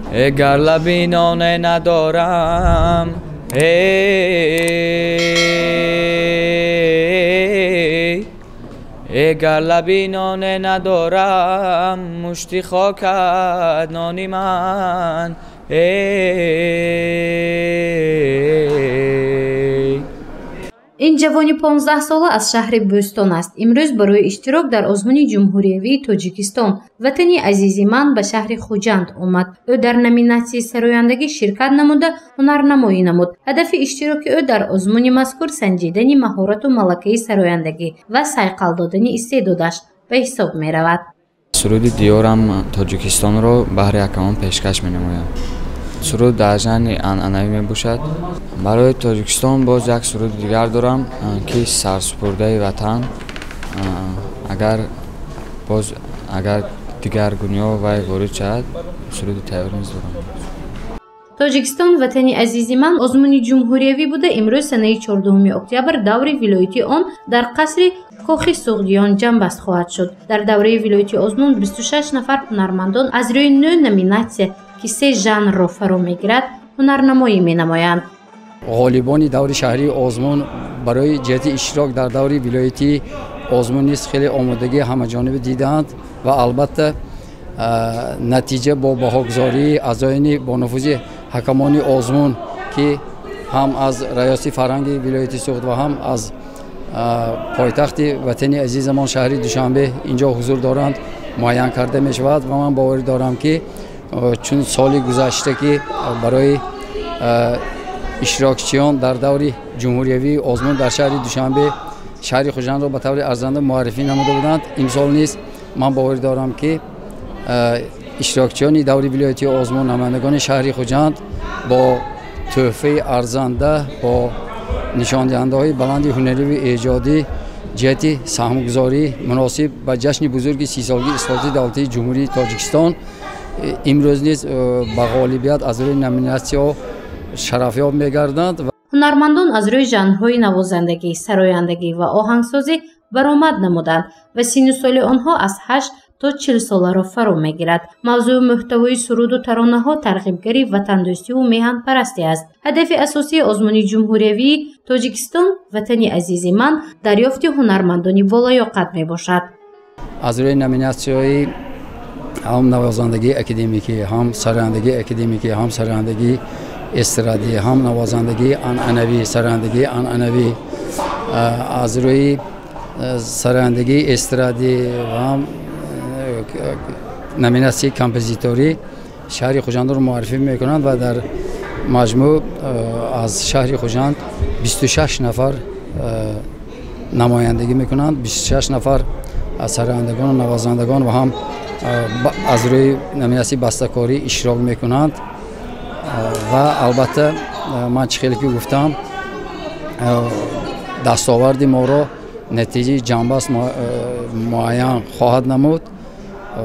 Гар лаби ноне надорам, гар лаби ноне надорам, мушти хокат нони ман. Ин ҷавони 15-сола аз шаҳри Бӯстон аст. Имрӯз барои иштирок дар озмуни ҷумҳуриявии Тоҷикистон «Ватани азизи ман» ба шаҳри Хуҷанд омад. Ӯ дар номинатсияи сарояндагӣ ширкат намуда, ҳунарнамоӣ намуд. Ҳадафи иштироки ӯ дар озмуни мазкур санҷидани маҳорату малакаи сарояндагӣ ва сайқал додани истеъдодаш ба ҳисоб меравад. Суруди «Диёрам Тоҷикистонро» баҳри ҳакамон пешкаш менамоям. Суруд дар жанри анъанавӣ мебошад. Барои Тоҷикистон боз як суруди дигар дорам, ки «Сарсупурдаи ватан». Агар боз агар дигар гуниҳо вай ворид шавад, суруди тайёр низ дорам. «Тоҷикистон ватани азизи ман» озмуни ҷумҳуриявӣ буда, имрӯз санаи 14 октябр даври вилоятии он дар қасри Кохи Суғдиён ҷамъбаст хоҳад шуд. Дар давраи вилоятии озмун 26 нафар ҳунармандон аз рӯи 9 номинатсия, ки се жанрро фаро мегирад, ҳунарнамоӣ менамоянд. Ғолибони даври шаҳрии озмун барои ҷиҳати иштирок дар даври вилоятии озмун низ хеле омодагии ҳамаҷониба дидаанд ва албатта натиҷа бо баҳогузории аъзоёни бонуфузи ҳакамони озмун, ки ҳам аз раёсати фарҳанги вилояти Суғд ва ҳам аз пойтахти ватани азизамон шаҳри Душанбе инҷо ҳузур доранд, муайян карда мешавад. Ва ман боварӣ дорам, ки чун соли гузашта, ки барои иштирокчиён дар даври ҷумҳуриявии озмун дар шаҳри Душанбе шаҳри Хуҷандро ба таври арзанда муаррифӣ намуда буданд, имсол низ ман боварӣ дорам, ки иштирокчиёни даври вилоятии озмун, намояндагони шаҳри Хуҷанд бо тӯҳфаи арзанда, бо нишондиҳандаҳои баланди ҳунариву эҷодӣ ҷиҳати саҳмгузории муносиб ба ҷашни бузурги 30-солагии истиқлолияти давлатии Ҷумҳурии Тоҷикистон имрӯз низ ба ғолибият аз рӯи номинатсияҳо шарафёб мегарданд. Ҳунармандон аз рӯи жанрҳои навозандагӣ, сарояндагӣ ва оҳангсозӣ баромад намуданд ва синну соли онҳо аз 8 то 40 соларо фаро мегирад. Мавзӯю мӯҳтавои суруду таронаҳо тарғибгари ватандӯстиву меҳанпарастӣ аст. Ҳадафи асосии озмуни ҷумҳуриявии «Тоҷикистон ватани азизи ман» дарёфти ҳунармандони болаёқат мебошад. Аз рӯи номинатсияҳои ҳам навозандагии академикӣ, ҳам сарояндагии академикӣ, ҳам сарояндагии эстрадӣ, ҳам навозандагии анъанавӣ, сарояндагии анъанавӣ, аз рӯи сарояндагии эстрадӣ ва ҳам номинатсияи композиторӣ шаҳри Хуҷандро муаррифӣ мекунанд ва дар маҷмӯъ аз шаҳри Хуҷанд 26 нафар намояндагӣ мекунанд. 26 нафар аз сарояндагону навозандагон ва ҳам аз рӯи номинатсияи бастакорӣ иштирок мекунанд. Ва албатта, ман чӣ хеле ки гуфтам, дастоварди моро натиҷаи ҷамъбаст муайян хоҳад намуд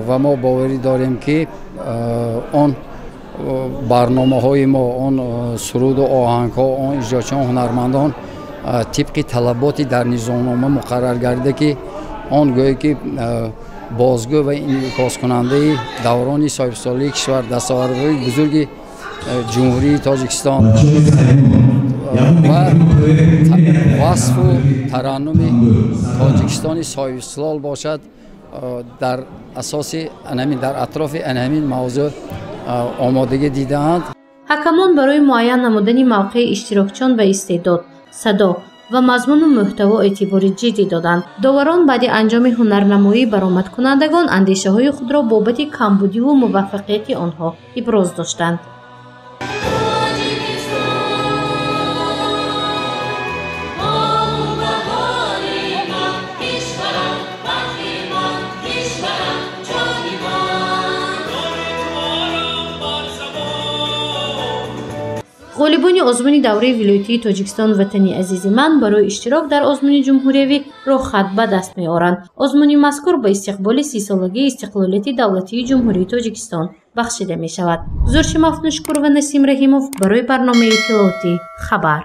ва мо боварӣ дорем, ки он барномаҳои мо, он суруду оҳангҳо, он иҷрочиён, ҳунармандон тибқи талаботи дар низомнома муқаррар гардида, ки он гӯё ки бозгӯ ва инъикоскунандаи даврони соҳибистиқлолии кишвар, дастовардҳои бузурги Ҷумҳурии Тоҷикистон ва васфу тараннуми Тоҷикистони соҳибистиқлол бошад, дар асоси анҳамин, дар атрофи анҳамин мавзӯъ омодагӣ дидаанд. Ҳакамон барои муайян намудани мавқеи иштирокчиён ба истеъдод, садо ва мазмуну мӯҳтаво эътибори ҷиддӣ доданд. Доварон баъди анҷоми ҳунарнамоии баромадкунандагон андешаҳои худро бобати камбудиву муваффақияти онҳо иброз доштанд. Ғолибони озмуни давраи вилоятии «Тоҷикистон ватани азизи ман» барои иштирок дар озмуни ҷумҳуриявӣ роҳхат ба даст меоранд. Озмуни мазкур ба истиқболи 30-солагии истиқлолияти давлатии Ҷумҳурии Тоҷикистон бахшида мешавад. Зурши Мафнушкур ва Насим Раҳимов барои барномаи иттилоотӣ «Хабар».